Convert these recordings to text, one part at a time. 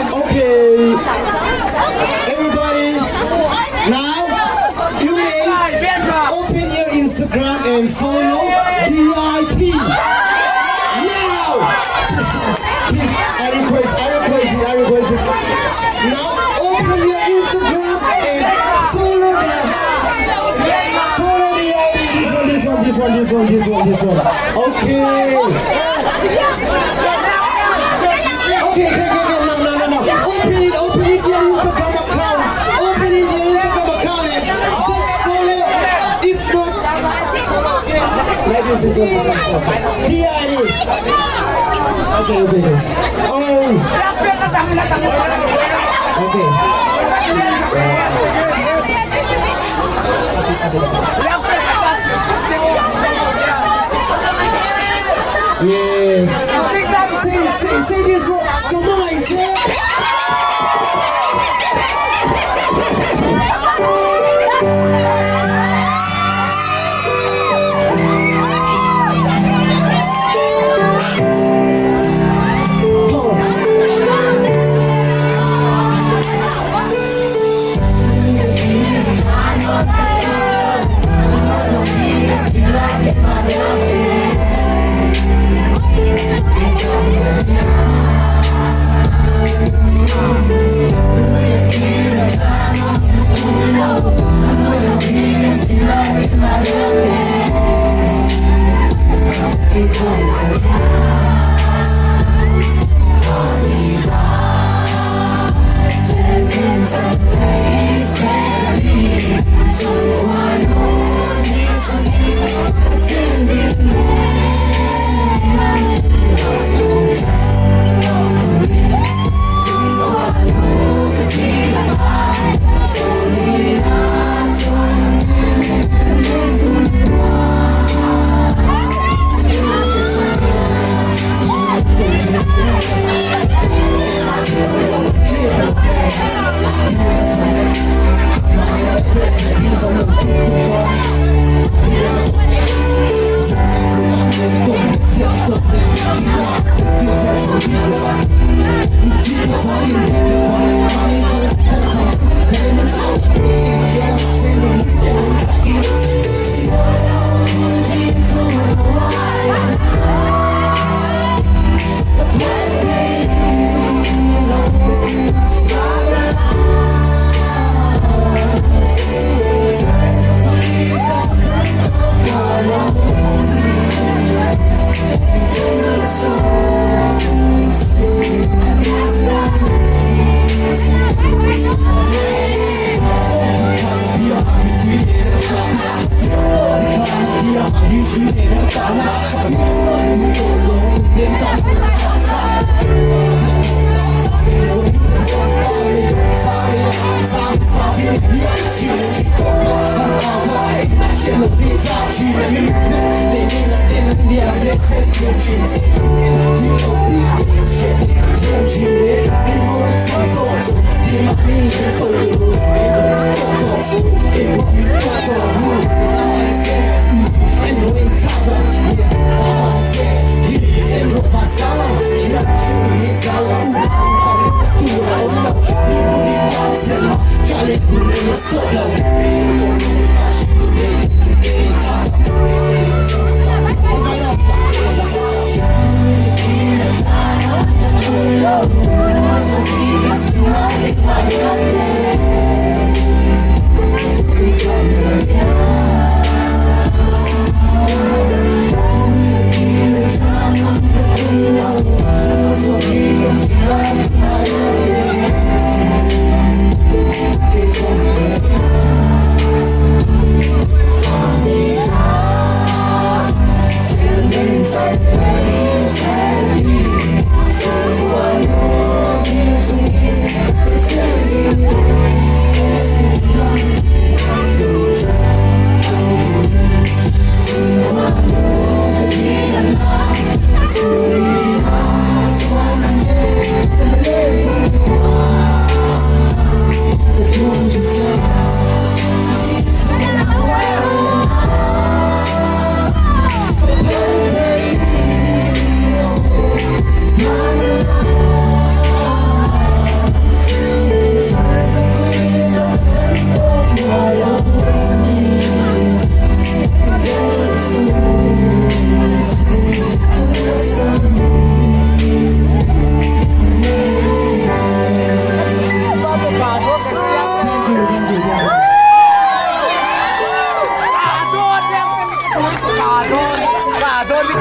Okay. Everybody, now you may open your Instagram and follow DIT. Now! Please, I request, I request it, I request it. Now open your Instagram. one, this one, this one. Okay. Okay, okay, okay, okay. No, no, no, no. Open it, open it your Instagram account. Open it your Instagram account and just follow. It's not like this, this one, this one, this one. D-I-D. Okay, okay, okay. Oh. Okay. Yes. Say, say, say this one. Come on, Ite. Oh.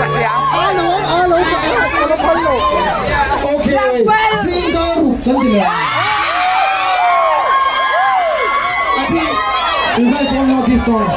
Okay, zing dar ruk kan ti leh ang. I think you guys all know this song.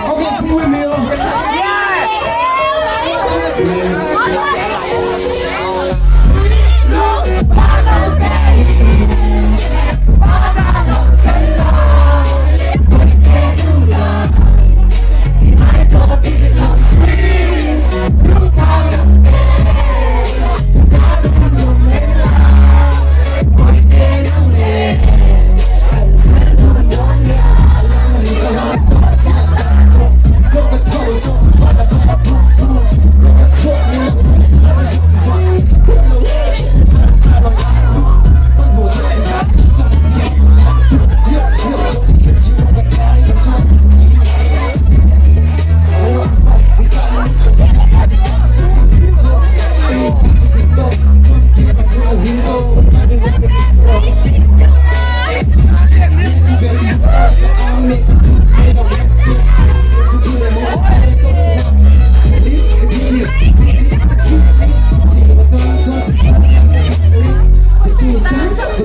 Okay, sing with me. Oh.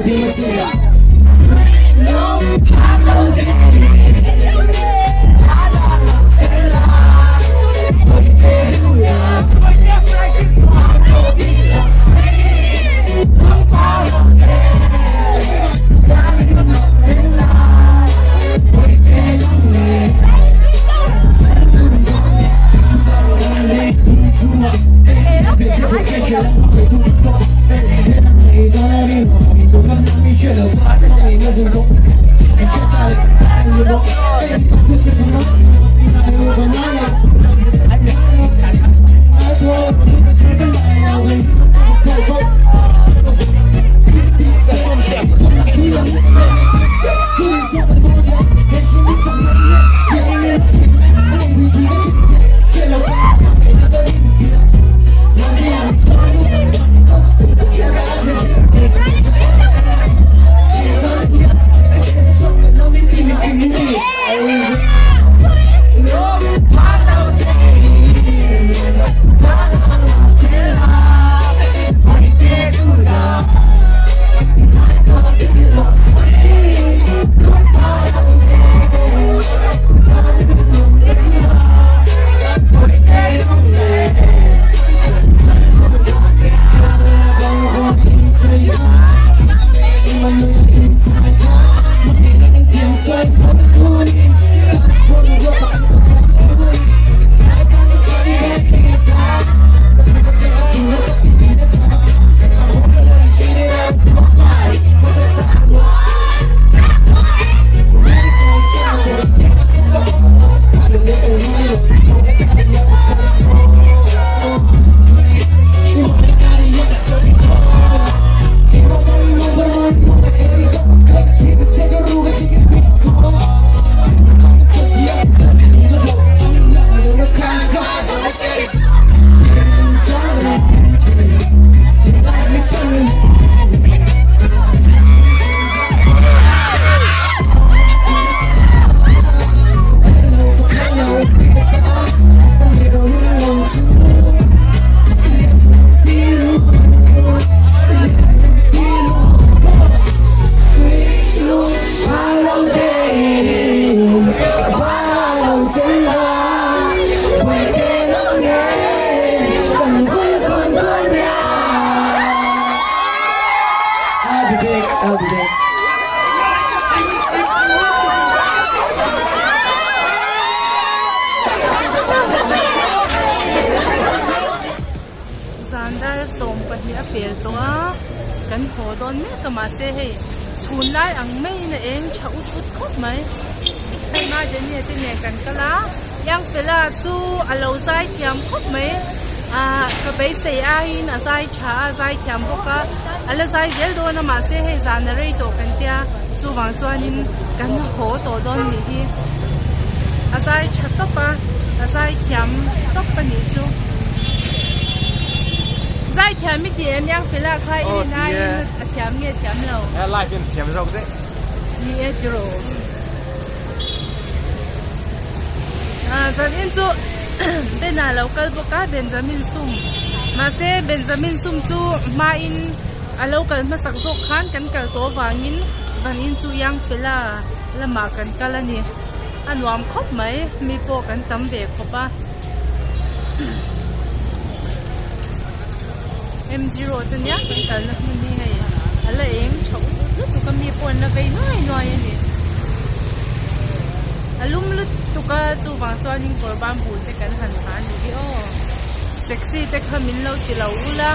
Yes. I'll be back, I'll be back. Zandar 12 a pel tawh a, kan haw dawn mek a mahse hei chhun lai ang maiin a eng tha ut ut khawp mai. Hei Madenia te nen kan kal a, Yangfela chu a lo zai thiam khawp mai. Ahh ka beisei aiin a zai tha a, a zai thiam bawk a, a la zai zel dawn a mahse hei zan a rei tawh kan tia chuvang chuanin kan haw tawh dawn nih hi. A zai tha tawp a, a zai thiam tawp a nih chu. Zaithiam i ti em yang fela kha i rin aiin a thiam nge thiam lo? He live hian thiam zawk daih. Ni e tiraw. Ah zanin chu Bena lo kal bawk a Benjamin sum mahse Benjamin sum chu hmain a lo kal hmasak zawk khan kan kal tawh avangin zanin chu yang fela lamah kan kal a ni. A nuam khawp mai mi pawh kan tam ve khawp a. MG road a nia kan kalna hmun hi hei a la eng tha ut ut lutuk a mi pawh an la vei nuai nuai a ni a lum lutuk a chuvang chuanin kawr ban bul te kan han ha a ni hi aw sexy te kha min lo ti lo ula.